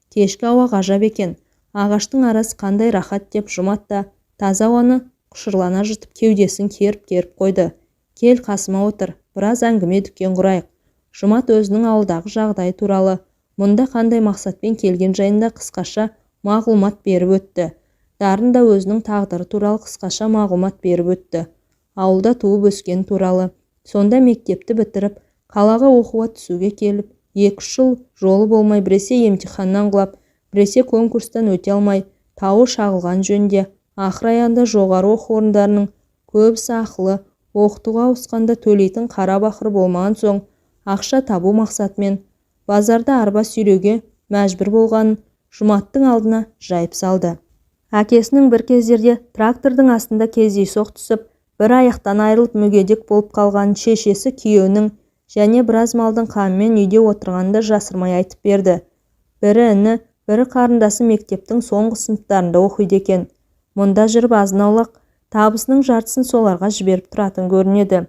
Кешкі ауа ғажап екен, ағаштың арасы қандай рахат деп Жұмат та таза ауаны құшырлана жұтып кеудесін керіп-керіп қойды. Кел, қасыма отыр, біраз әңгіме дүкен құрайық. Жұмат өзінің ауылдағы жағдайы туралы, мұнда қандай мақсатпен келген жайында қысқаша мағлұмат беріп өтті. Дарын да өзінің тағдыры туралы қысқаша мағлұмат беріп өтті. Ауылда туып өскен туралы, сонда мектепті бітіріп, қалаға оқуға түсуге келіп, 2-3 жыл жолы болмай біресе емтиханнан құлап, біресе конкурстан өте алмай, тауы шағылған жөнінде, ақыр аяғында жоғары оқу орындарының көбісі ақылы оқытуға ауысқанда төлейтін қара бақыры болмаған соң, ақша табу мақсатымен базарда арба сүйреуге мәжбүр болғанын Жұматтың алдына жайып салды. Әкесінің бір кездерде трактордың астында кездейсоқ түсіп, бір аяқтан айырылып мүгедек болып қалғанын шешесі күйеуінің және біраз малдың қамымен үйде отырғанын да жасырмай айтып берді. Бірі іні, бірі қарындасы мектептің соңғы сыныптарында оқиды екен. Мұнда жүріп азын-аулақ табысының жартысын соларға жіберіп тұратын көрінеді.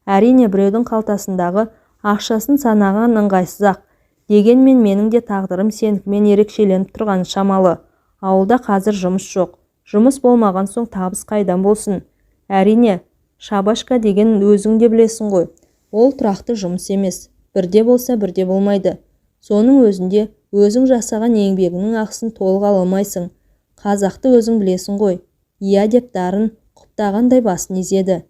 Әрине, біреудің қалтасындағы ақшасын санаған ыңғайсыз-ақ. Дегенмен менің де тағдырым сенікімен ерекшеленіп тұрғаны шамалы. Ауылда қазір жұмыс жоқ. Жұмыс болмаған соң табыс қайдан болсын? Әрине, шабашка деген өзің де білесің ғой. Ол тұрақты жұмыс емес. Бірде болса, бірде болмайды. Соның өзінде өзің жасаған еңбегіңнің ақысын толық ала алмайсың. Қазақты өзің білесің ғой. Иә деп Дарын құптағандай басын изеді.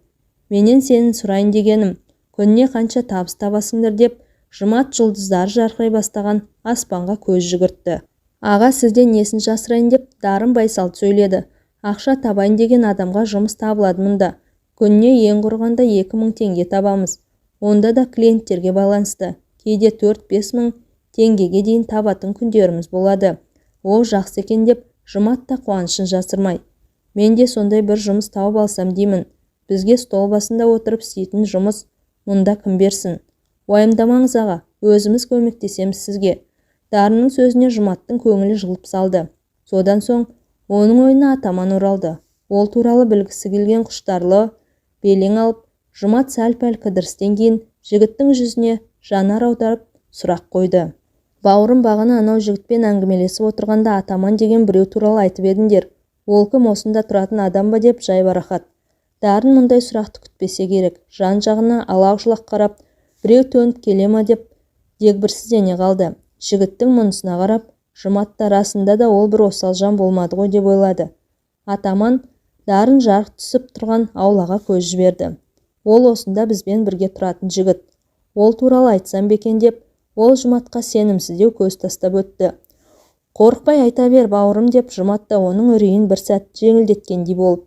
Менен сенің сұрайын дегенім, күніне қанша табыс табасыңдар деп Жұмат жұлдыздары жарқырай бастаған аспанға көз жүгіртті. Аға, сізден несін жасырайын деп Дарын байсалды сөйледі. Ақша табайын деген адамға жұмыс табылады мұнда. Күніне ең құрығанда 2000 теңге табамыз. Онда да клиенттерге байланысты. Кейде 4-5 мың теңгеге дейін табатын күндеріміз болады. О, жақсы екен деп Жұмат та қуанышын жасырмай. Мен де сондай бір жұмыс тауып алсам деймін. Бізге стол басында отырып істейтін жұмыс мұнда кім берсін? Уайымдамаңыз аға, өзіміз көмектесеміз сізге. Дарынның сөзіне Жұматтың көңілі жылып салды. Содан соң оның ойына атаман оралды. Ол туралы білгісі келген құштарлы белең алып, Жұмат сәл-пәл кідірістен кейін жігіттің жүзіне жанар аударып сұрақ қойды. Бауырым, бағана анау жігітпен әңгімелесіп отырғанда атаман деген біреу туралы айтып едіңдер. Ол кім, осында тұратын адам ба деп жайбарақат. Дарын мұндай сұрақты күтпесе керек. Жан-жағына алақ-жұлақ қарап, біреу төніп келе ма деп дегбірсіздене қалды. Жігіттің мұнысына қарап, Жұмат та расында да ол бір осал жан болмады ғой деп ойлады. Атаман Дарын жарық түсіп тұрған аулаға көз жіберді. Ол осында бізбен бірге тұратын жігіт. Ол туралы айтсам ба екен деп, ол Жұматқа сенімсіздеу көз тастап өтті. Қорықпай айта бер, бауырым деп Жұмат та оның үрейін бір сәт жеңілдеткендей болып.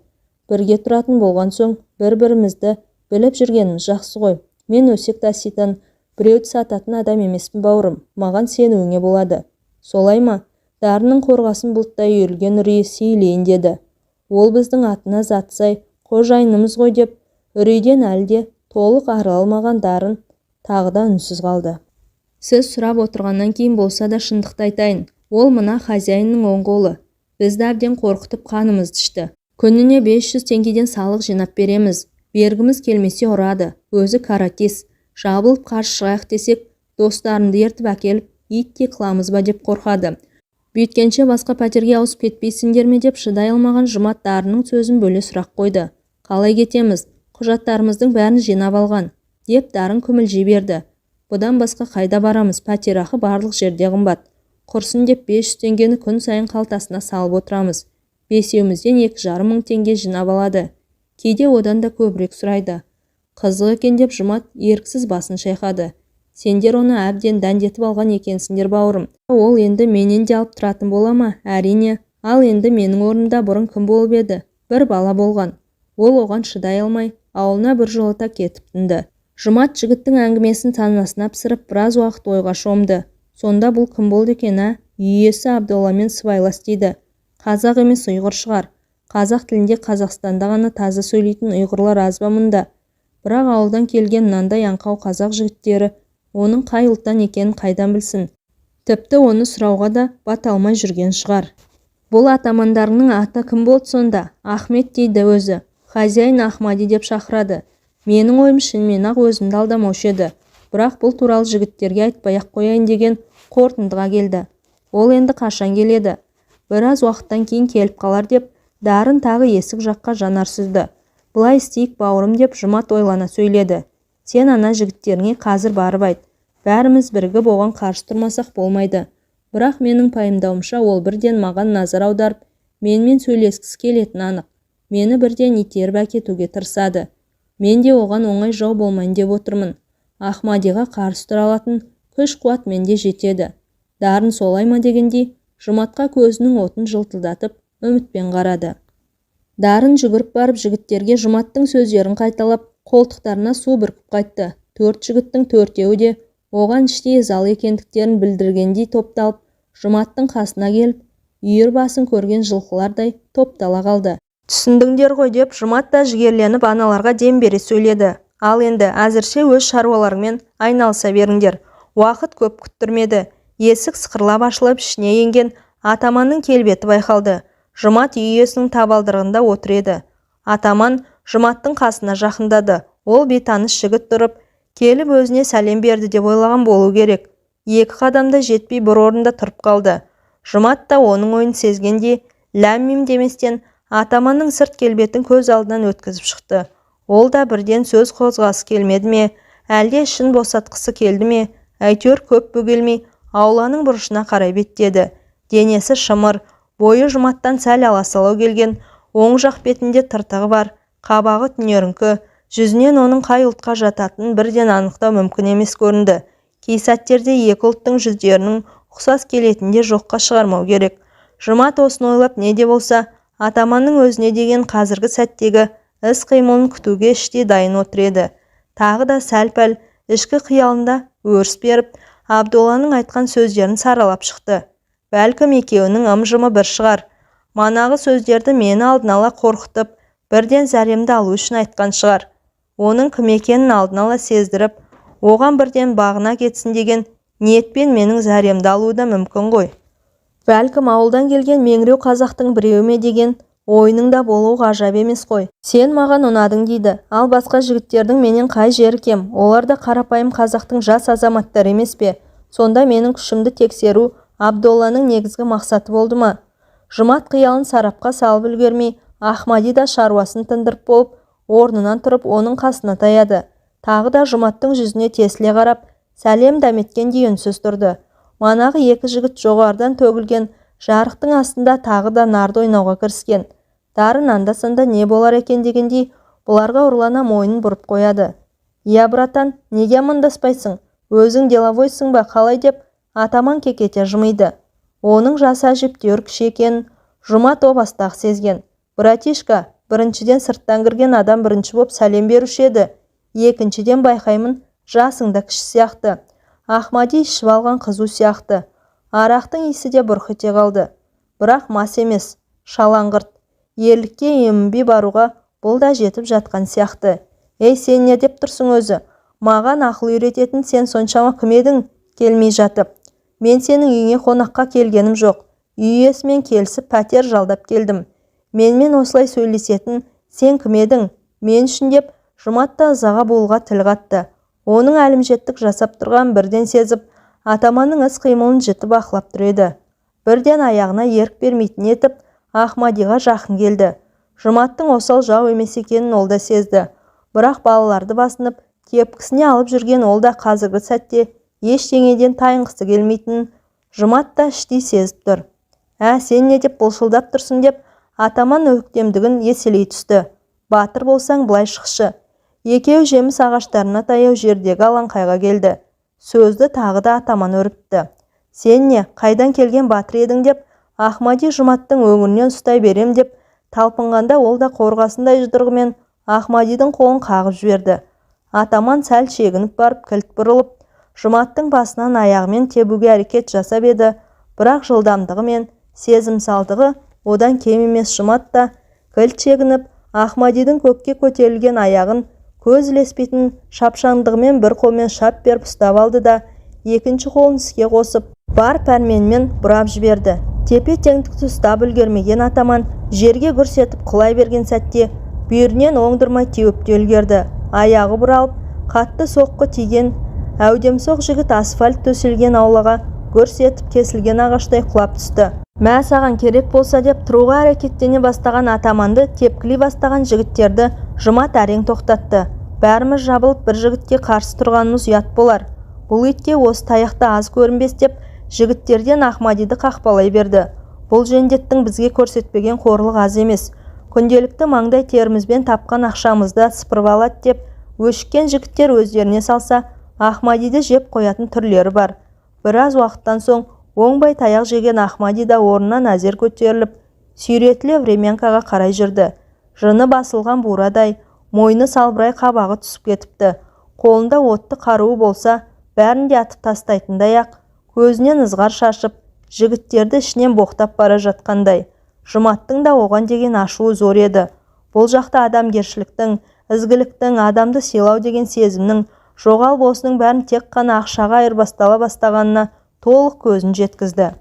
Бірге тұратын болған соң бір-бірімізді біліп жүргеніміз жақсы ғой. Мен өсек таситын, біреуді сататын адам емеспін, бауырым, маған сенуіңе болады. Солай ма? Дарынның қорғасын бұлттай үйірілген үрейі сейілейін деді. Ол біздің атына заты сай қожайынымыз ғой деп үрейден әлі де Толық арыла алмаған Дарын тағы да үнсіз қалды. Сіз сұрап отырғаннан кейін болса да шындықты айтайын. Ол мына хозяинның оң қолы. Бізді әбден қорқытып қанымызды ішті. Күніне 500 теңгеден салық жинап береміз. Бергіміз келмесе ұрады. Өзі каратист. Жабылып қарсы шығайық десек, достарымды ертіп әкеліп, иттей қыламыз ба деп қорқады. Бүйткенше басқа пәтерге ауысып кетпейсіңдер ме деп шыдай алмаған Жұмат Дарынның сөзін бөле сұрақ қойды. Қалай кетеміз? Құжаттарымыздың бәрін жинап алған, деп Дарын күмілжи берді. Бұдан басқа қайда барамыз? Пәтерақы барлық жерде қымбат. Құрсын деп 500 теңгені күн сайын қалтасына салып отырамыз. Бесеумізден 2,5 мың теңге жинап алады. Кейде одан да көбірек сұрайды. Қызық екен деп Жұмат еріксіз басын шайқады. Сендер оны әбден дәндетіп алған екенсіңдер, бауырым. Ол енді менен де алып тұратын бола ма? Әрине. Ал енді менің орнымда бұрын кім болып еді? Бір бала болған. Ол оған шыдай алмай, ауылына біржолата кетіп тынды. Жұмат жігіттің әңгімесін санасына пісіріп, біраз уақыт ойға шомды. Сонда бұл кім болды екен, ә? Үй иесі Абдолламен сыбайлас дейді. Қазақ емес, ұйғыр шығар. Қазақ тілінде Қазақстанда ғана таза сөйлейтін ұйғырлар аз ба мұнда? Бірақ ауылдан келген мынандай аңқау қазақ жігіттері оның қай ұлттан екенін қайдан білсін? Тіпті оны сұрауға да бата алмай жүрген шығар. Бұл атамандарыңның аты кім болды сонда? Ахмет дейді өзі. Хозяин Ахмади деп шақырады. Менің ойым шынымен-ақ өзімді алдамаушы еді. Бірақ бұл туралы жігіттерге айтпай-ақ қояйын деген қорытындыға келді. Ол енді қашан келеді? Біраз уақыттан кейін келіп қалар деп Дарын тағы есік жаққа жанар сүзді. Былай істейік, бауырым, деп Жұмат ойлана сөйледі. Сен ана жігіттеріңе қазір барып айт. Бәріміз бірігіп оған қарсы тұрмасақ болмайды. Бірақ менің пайымдауымша, ол бірден маған назар аударып, менімен сөйлескісі келетіні анық. Мені бірден итеріп әкетуге тырысады. Мен де оған оңай жау болмайын деп отырмын. Ахмадиға қарсы тұра алатын күш-қуат менде жетеді. Дарын солай ма дегендей, Жұматқа көзінің отын жылтылдатып, үмітпен қарады. Дарын жүгіріп барып жігіттерге Жұматтың сөздерін қайталап, қолтықтарына су бүркіп қайтты. Төрт жігіттің төртеуі де оған іштей ызалы екендіктерін білдіргендей топталып, Жұматтың қасына келіп, үйір басын көрген жылқылардай топтала қалды. Түсіндіңдер ғой, деп Жұмат та жігерленіп аналарға дем бере сөйледі. Ал енді әзірше өз шаруаларыңмен айналыса беріңдер. Уақыт көп күттірмеді. Есік сықырлап ашылып, ішіне енген атаманның келбеті байқалды. Жұмат үй иесінің табалдырығында отыр еді. Атаман Жұматтың қасына жақындады. Ол бейтаныс жігіт тұрып келіп өзіне сәлем берді деп ойлаған болу керек. Екі қадамда жетпей бір орында тұрып қалды. Жұмат та оның ойын сезгендей, ләм-мим деместен атаманның сырт келбетін көз алдынан өткізіп шықты. Ол да бірден сөз қозғағысы келмеді ме, әлде ішін босатқысы келді ме, әйтеуір көп бөгелмей ауланың бұрышына қарай беттеді. Денесі шымыр, бойы Жұматтан сәл аласалау келген, оң жақ бетінде тыртығы бар, қабағы түнеріңкі, жүзінен оның қай ұлтқа жататынын бірден анықтау мүмкін емес көрінді. Кей сәттерде екі ұлттың жүздерінің ұқсас келетінін де жоққа шығармау керек. Жұмат осыны ойлап, не де болса атаманның өзіне деген қазіргі сәттегі іс-қимылын күтуге іштей дайын отыр еді. Тағы да сәл-пәл ішкі қиялында өріс беріп, Абдолланың айтқан сөздерін саралап шықты. Бәлкім, екеуінің ым-жымы бір шығар. Манағы сөздерді мені алдын ала қорқытып, бірден зәремді алу үшін айтқан шығар. Оның кім екенін алдын ала сездіріп, оған бірден бағына кетсін деген ниетпен менің зәремді алуы да мүмкін ғой. Бәлкім, ауылдан келген меңіреу қазақтың біреуі ме деген ойының да болуы ғажап емес қой. Сен маған ұнадың дейді. Ал басқа жігіттердің менен қай жері кем? Олар да қарапайым қазақтың жас азаматтары емес пе? Сонда менің күшімді тексеру Абдолланың негізгі мақсаты болды ма? Жұмат қиялын сарапқа салып үлгермей, Ахмади да шаруасын тындырып болып, орнынан тұрып, оның қасына таяды. Тағы да Жұматтың жүзіне тесіле қарап, сәлем дәметкендей үнсіз тұрды. Манағы екі жігіт жоғарыдан төгілген жарықтың астында тағы да нарды ойнауға кіріскен. Дарын анда-санда не болар екен дегендей бұларға ұрлана мойнын бұрып қояды. «Иә, братан, неге амандаспайсың? Өзің деловойсың ба, қалай?» деп атаман кекете жымиды. Оның жасы әжептәуір кіші екенін Жұмат о баста-ақ сезген. «Братишка, біріншіден, сырттан кірген адам бірінші боп сәлем беруші еді. Екіншіден, байқаймын, жасың да кіші сияқты». Ахмади ішіп алған қызу сияқты. Арақтың иісі де бұрқ ете қалды. Бірақ мас емес, шалаңғырт. Ерлікке емінбей баруға бұл да жетіп жатқан сияқты. Ей, сен не деп тұрсың өзі? Маған ақыл үйрететін сен соншама кім едің келмей жатып? Мен сенің үйіңе қонаққа келгенім жоқ. Үй иесімен келісіп пәтер жалдап келдім. Менімен осылай сөйлесетін сен кім едің? Мен үшін деп Жұмат та ызаға булыға тіл қатты. Оның әлімжеттік жасап тұрғанын бірден сезіп, атаманның іс-қимылын жіті бақылап тұр еді. Бірден аяғына ерік бермейтін етіп, Ахмадиға жақын келді. Жұматтың осал жау емес екенін ол да сезді. Бірақ балаларды басынып, тепкісіне алып жүрген ол да қазіргі сәтте ештеңеден тайынғысы келмейтінін Жұмат та іштей сезіп тұр. Ә, сен не деп былшылдап тұрсың деп атаман өктемдігін еселей түсті. Батыр болсаң, былай шықшы. Екеуі жеміс ағаштарына таяу жердегі алаңқайға келді. Сөзді тағы да атаман өрбітті. Сен не, қайдан келген батыр едің деп Ахмади Жұматтың өңірінен ұстай берем деп талпынғанда ол да қорғасындай жұдырығымен Ахмадидің қолын қағып жіберді. Атаман сәл шегініп барып кілт бұрылып, Жұматтың басынан аяғымен тебуге әрекет жасап еді, бірақ жылдамдығы мен сезімсалдығы одан кем емес Жұмат та кілт шегініп, Ахмадидің көкке көтерілген аяғын көз ілеспейтін шапшаңдығымен бір қолмен шап беріп ұстап алды да, екінші қолын іске қосып, бар пәрменімен бұрап жіберді. Тепе-теңдікті ұстап үлгермеген атаман жерге гүрс етіп құлай берген сәтте бүйірінен оңдырмай теуіп те үлгерді. Аяғы бұралып, қатты соққы тиген әудемсоқ жігіт асфальт төселген аулаға гүрс етіп кесілген ағаштай құлап түсті. Мә саған керек болса деп тұруға әрекеттене бастаған атаманды тепкілей бастаған жігіттерді Жұмат әрең тоқтатты. Бәріміз жабылып бір жігітке қарсы тұрғанымыз ұят болар. Бұл итке осы таяқ та аз көрінбес деп жігіттерден Ахмадиді қақпалай берді. Бұл жендеттің бізге көрсетпеген қорлығы аз емес. Күнделікті маңдай терімізбен тапқан ақшамызды сыпырып алады деп өшіккен жігіттер өздеріне салса, Ахмадиді жеп қоятын түрлері бар. Біраз уақыттан соң оңбай таяқ жеген Ахмади да орнынан әзер көтеріліп, сүйретіле времянкаға қарай жүрді. Жыны басылған бурадай, мойны салбырай қабағы түсіп кетіпті. Қолында отты қаруы болса, бәрін де атып тастайтындай-ақ, көзінен ызғар шашып, жігіттерді ішінен боқтап бара жатқандай. Жұматтың да оған деген ашуы зор еді. Бұл жақта адамгершіліктің, ізгіліктің, адамды сыйлау деген сезімнің жоғалып, осының бәрін тек қана ақшаға айырбастала бастағанына толық көзін жеткізді.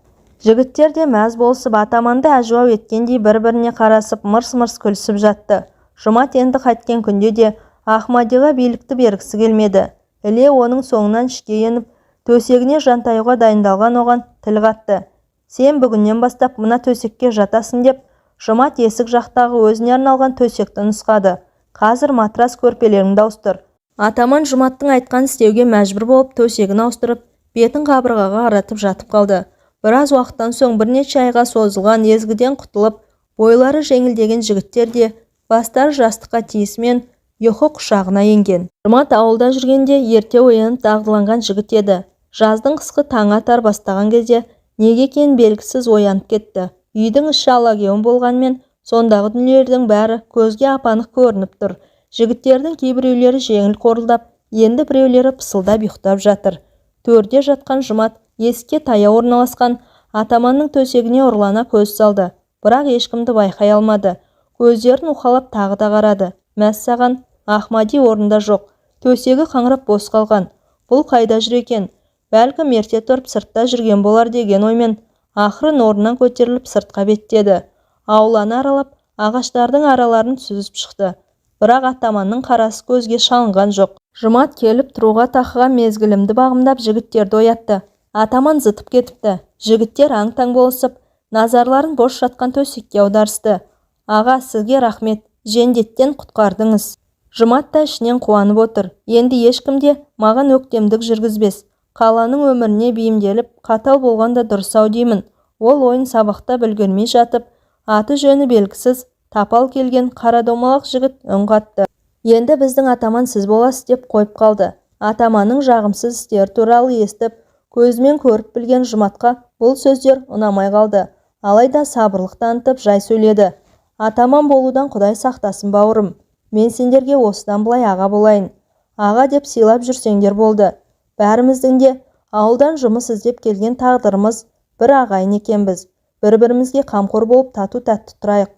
Жігіттер де мәз болысып, атаманды әжуа еткендей бір-біріне қарасып, мырс-мырс күлісіп жатты. Жұмат енді қайткен күнде де Ахмадиға билікті бергісі келмеді. Іле оның соңынан ішке еніп, төсегіне жантаюға дайындалған оған тіл қатты. Сен бүгіннен бастап мына төсекке жатасың деп Жұмат есік жақтағы өзіне арналған төсекті нұсқады. Қазір матрас көрпелеріңді ауыстыр. Атаман Жұматтың айтқанын істеуге мәжбүр болып, төсегін ауыстырып, бетін қабырғаға қаратып жатып қалды. Біраз уақыттан соң бірнеше айға созылған езгіден құтылып, бойлары жеңілдеген жігіттер де бастары жастыққа тиісімен ұйқы құшағына енген. Жұмат ауылда жүргенде ерте оянып дағдыланған жігіт еді. Жаздың қысқы таңы атар бастаған кезде неге екені белгісіз оянып кетті. Үйдің іші алагеуім болғанымен, сондағы дүниелердің бәрі көзге ап-анық көрініп тұр. Жігіттердің кейбіреулері жеңіл қорылдап, енді біреулері пысылдап ұйықтап жатыр. Төрде жатқан Жұмат есікке таяу орналасқан атаманның төсегіне ұрлана көз салды, бірақ ешкімді байқай алмады. Көздерін уқалап тағы да қарады. Мәссаған, Ахмади орнында жоқ. Төсегі қаңырап бос қалған. Бұл қайда жүр екен? Бәлкім ерте тұрып сыртта жүрген болар деген оймен ақырын орнынан көтеріліп сыртқа беттеді. Ауланы аралап, ағаштардың араларын сүзіп шықты. Бірақ атаманның қарасы көзге шалынған жоқ. Жұмат келіп тұруға тақыған мезгілімді бағымдап жігіттерді оятты. Атаман зытып кетіпті. Жігіттер аң-таң болысып, назарларын бос жатқан төсекке аударысты. Аға, сізге рахмет, жендеттен құтқардыңыз. Жұмат та ішінен қуанып отыр. Енді ешкім де маған өктемдік жүргізбес. Қаланың өміріне бейімделіп, қатал болған да дұрыс-ау деймін. Ол ойын сабақтап үлгермей жатып, аты-жөні белгісіз, тапал келген қарадомалақ жігіт үн қатты. Енді біздің атаман сіз боласыз деп қойып қалды. Атаманның жағымсыз істері туралы естіп, көзімен көріп білген Жұматқа бұл сөздер ұнамай қалды. Алайда сабырлық танытып жай сөйледі. Атаман болудан Құдай сақтасын, бауырым. Мен сендерге осыдан былай аға болайын. Аға деп сыйлап жүрсеңдер болды. Бәріміздің де ауылдан жұмыс іздеп келген тағдырымыз бір, ағайын екенбіз. Бір-бірімізге қамқор болып тату-тәтті тұрайық.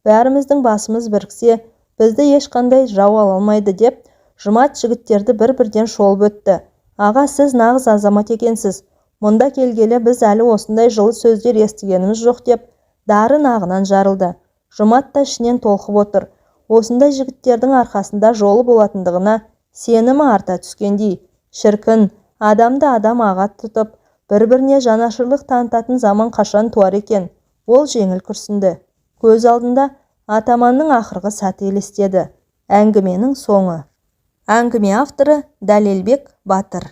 Бәріміздің басымыз біріксе, бізді ешқандай жау ала алмайды деп Жұмат жігіттерді бір-бірден шолып өтті. Аға, сіз нағыз азамат екенсіз. Мұнда келгелі біз әлі осындай жылы сөздер естігеніміз жоқ деп Дарын ағынан жарылды. Жұмат та ішінен толқып отыр. Осындай жігіттердің арқасында жолы болатындығына сенімі арта түскендей. Шіркін, адамды адам аға тұтып, бір-біріне жанашырлық танытатын заман қашан туар екен? Ол жеңіл күрсінді. Көз алдында атаманның ақырғы сәті елестеді. Әңгіменің соңы. Әңгіме авторы Дәлелбек Батыр.